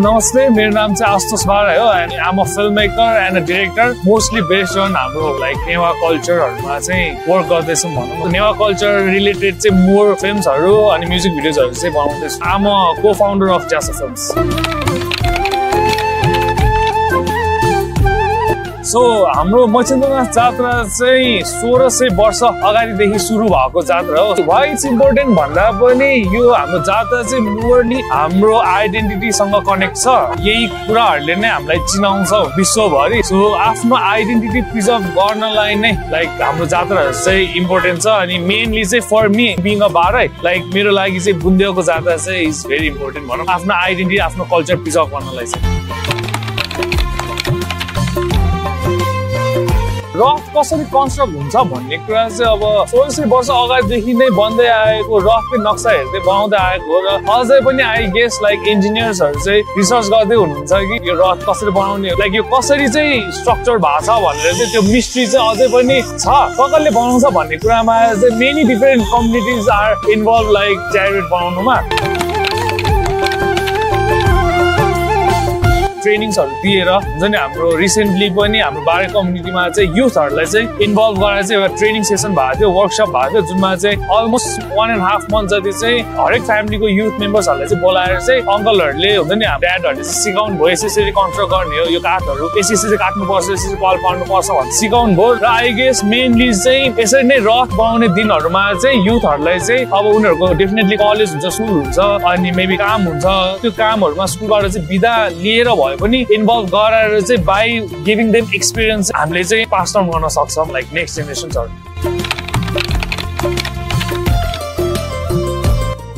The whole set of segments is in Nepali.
Namaste, मेरो नाम चाहिँ आशुतोष बारा हो and I'm a filmmaker and a director, mostly based on हाम्रो like नेवा कल्चरहरुमा चाहिँ वर्क गर्दैछु भनौं। नेवा कल्चर रिलेटेड चाहिँ मोर फिल्म्सहरु अनि म्युजिक भिडियोजहरु चाहिँ बनाउँदैछु। I'm a co-founder of Jasa Films. So हाम्रो मचिन्द्रनाथ जात्रा चाहिँ 1600 वर्ष अगाडिदेखि सुरु भएको जात्रा हो। Why it's important भन्दा पनि यो हाम्रो जात्रा चाहिँ मोरली हाम्रो आइडेन्टिटीसँग कनेक्ट छ। यही कुराहरुले नै हामीलाई चिनाउँछ विश्वभरि। सो आफ्नो आइडेन्टिटी प्रिजर्भ गर्नलाई नै लाइक हाम्रो जात्राहरु चाहिँ इम्पोर्टेन्ट छ अनि मेनली चाहिँ फर मी बिङ अ बारै लाइक मेरो लागि चाहिँ बुन्देलको जात्रा चाहिँ इज भेरी इम्पोर्टेन्ट भनौं। आफ्नो आइडेन्टिटी आफ्नो कल्चर प्रिजर्भ गर्नलाई चाहिँ रथ कसरी कन्स्ट्रक्ट हुन्छ भन्ने कुरा चाहिँ अब 1600 वर्ष अगाडिदेखि नै बन्दै आएको रथको नक्सा हेर्दै बनाउँदै आएको र अझै पनि आई गेस लाइक इन्जिनियर्सहरु चाहिँ रिसर्च गर्दै हुनुहुन्छ कि यो रथ कसरी बनाउने लाइक यो कसरी चाहिँ स्ट्रक्चर भएको छ भनेर चाहिँ त्यो मिस्ट्री चाहिँ अझै पनि छ। कसले बनाउँछ भन्ने कुरामा चाहिँ many different communities are involve like charity बनाउनुमा। ट्रेनिङ्सहरु दिएर हुन्छ नि हाम्रो रिसेन्टली पनि हाम्रो बारे कम्युनिटीमा चाहिँ युथहरुलाई चाहिँ इन्भल्भ गरेर चाहिँ एउटा ट्रेनिङ सेसन भएको थियो, वर्कसप भएको थियो जुनमा चाहिँ अलमोस्ट 1.5 month जति चाहिँ हरेक फ्यामिलीको युथ मेम्बर्सहरुलाई चाहिँ बोलाएर चाहिँ अंकलहरुले हुन्छ नि हाम्रो ड्याडहरुले चाहिँ सिकाउनु भयो यसरी कन्स्ट्रक्ट गर्ने हो, यो काठहरु यसरी काट्नु पर्छ, यसरी पल पार्नु पर्छ भनेर सिकाउनु भयो। र आई गेस मेनली चाहिँ यसरी नै रथ बनाउने दिनहरुमा चाहिँ युथहरुलाई चाहिँ अब उनीहरुको डेफिनेटली कलेज हुन्छ, स्कुल हुन्छ अनि मेबी काम हुन्छ, त्यो कामहरुमा स्कुलबाट चाहिँ बिदा लिएर पनि इन्भल्भ गराएर चाहिँ बाइ गिभिङ देम एक्सपिरियन्स हामीले चाहिँ पास डाउन गर्न सक्छौं लाइक नेक्स्ट जेनेरेसन्सहरु।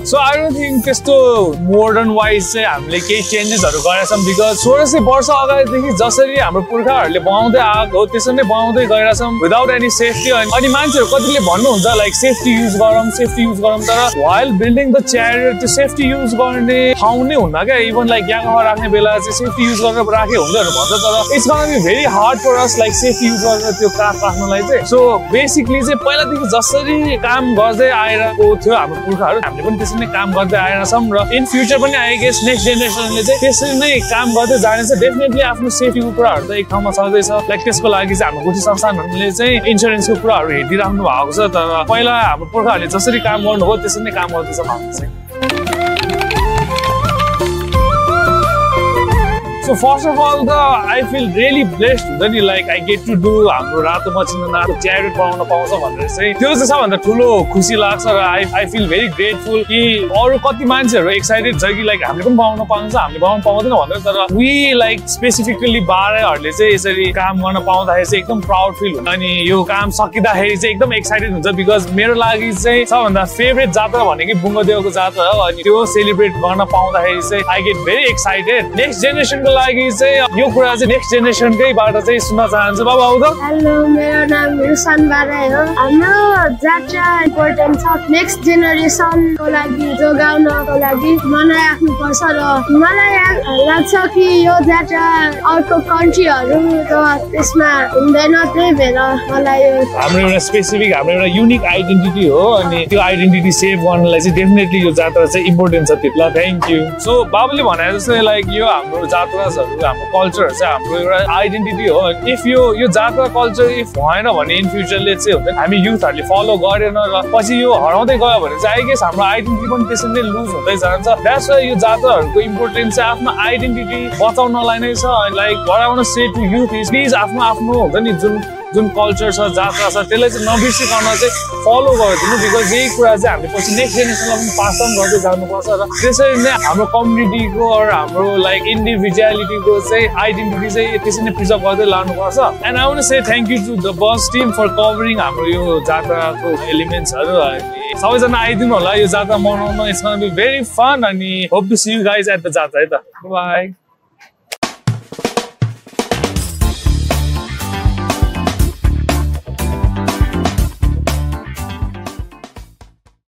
So I don't think त्यस्तो मोडर्न वाइज चाहिँ हामीले केही चेन्जेसहरु गरेछौं बिकज 1600 वर्ष अगाडिदेखि जसरी हाम्रो पुर्खाहरुले बनाउँदै आएको हो त्यसरी नै बनाउँदै गइरहेछौं विदाउट एनी सेफ्टी। अनि मान्छेहरु कतिले भन्नुहुन्छ लाइक सेफ्टी युज गरौँ तर व्हाइल बिल्डिङ द च्यारिट त्यो सेफ्टी युज गर्ने ठाउँ नै हुन्न क्या। इभन लाइक यागामा राख्ने बेला चाहिँ सेफ्टी युज गरेर राखे हुँदैन भन्छ तर it's gonna be very hard for us like safety use गरेर त्यो काठ राख्नलाई चाहिँ। सो बेसिकली चाहिँ पहिलादेखि जसरी काम गर्दै आइरहेको थियो हाम्रो पुर्खाहरु हामीले पनि त्यसरी नै काम गर्दै आएछौं र इन फ्युचर पनि आई गेस नेक्स्ट जेनेरेसनले चाहिँ त्यसरी नै काम गर्दै जानेछ। डेफिनेटली आफ्नो सेफ्टीको कुराहरु त एक ठाउँमा छँदैछ लाइक त्यसको लागि चाहिँ हाम्रो गुठी संस्थानहरुले चाहिँ इन्स्योरेन्सको कुराहरु हेरिराख्नु भएको छ तर पहिला हाम्रो पुर्खाहरुले जसरी काम गर्नुभयो त्यसरी नै काम गर्दैछ हामी चाहिँ। So first of all I feel really blessed हुन्छ नि like I get to do हाम्रो रातो मचिन्द्रनाथको च्यारिट बनाउन पाउँछ भनेर चाहिँ त्यो चाहिँ सबभन्दा ठुलो खुसी लाग्छ र I feel very grateful कि अरु कति मान्छेहरु एक्साइटेड छ कि लाइक हामीले पनि बनाउन पाउँछ हामीले बनाउन पाउँदैन भनेर तर वी लाइक स्पेसिफिकली बारेहरुले चाहिँ यसरी काम गर्न पाउँदाखेरि चाहिँ एकदम प्राउड फिल हुन्छ अनि यो काम सकिँदाखेरि चाहिँ एकदम एक्साइटेड हुन्छ बिकज मेरो लागि चाहिँ सबभन्दा फेभरेट जात्रा भनेकै बुङ्गदेवको जात्रा हो अनि त्यो सेलिब्रेट गर्न पाउँदाखेरि चाहिँ I get very excited। Next जेनेरेसनको लागि चाहिँ यो कुरा चाहिँ नेक्स्ट जेनेरेसनकैबाट चाहिँ सुन्न चाहन्छु। बाबा आउँदा हेलो मेरो नाम रुसान बाराई हो। हाम्रो जात्रा इम्पोर्टेन्ट छ नेक्स्ट जेनेरेसनको लागि जोगाउनको लागि मनाइराख्नु पर्छ र मलाई लाग्छ कि यो जात्रा अर्को कन्ट्रीहरु त त्यसमा हुँदैन त्यही भएर मलाई हाम्रो एउटा स्पेसिफिक हाम्रो एउटा युनिक आइडेन्टिटी हो अनि त्यो आइडेन्टिटी सेभ गर्नलाई चाहिँ डेफिनेटली यो जात्रा चाहिँ इम्पोर्टेन्ट छ। त्यतिला थ्यांक यू। सो बाबुले भने जस्तै लाइक यो हाम्रो जात्रा हाम्रो कल्चर चाहिँ हाम्रो एउटा आइडेन्टिटी हो। इफ यो जात्रा कल्चर इफ भएन भने इन फ्युचरले चाहिँ हुन्छ हामी युथहरुले फलो गरेन र पछि यो हराउँदै गयो भने चाहिँ आई गेस हाम्रो आइडेन्टिटी पनि त्यसरी नै लुज हुँदै जान्छ। द्याट्स वाइ यो जात्राहरुको इम्पोर्टेन्स चाहिँ आफ्नो आइडेन्टिटी बचाउनलाई नै छ। Like what I want to say to youth is please आफ्नो हुन्छ नि जुन कल्चर छ जात्रा छ त्यसलाई चाहिँ नबिर्सिकन चाहिँ फलो गरिदिनु बिकज यही कुरा चाहिँ हामीले पछि नेक्स्ट जेनेरेसनलाई पनि पास अन गर्दै जानुपर्छ र त्यसरी नै हाम्रो कम्युनिटीको हाम्रो लाइक इन्डिभिजुअलिटीको चाहिँ आइडेन्टिटी चाहिँ त्यसरी नै प्रिजर्भ गर्दै लानुपर्छ। And I want to say thank you to the bus team for covering हाम्रो यो जात्राको एलिमेन्ट्सहरु। अनि सबैजना आइदिनु होला यो जात्रा मनाउन। It's gonna be very fun अनि hope to see you guys at the jatra है त। बाइ।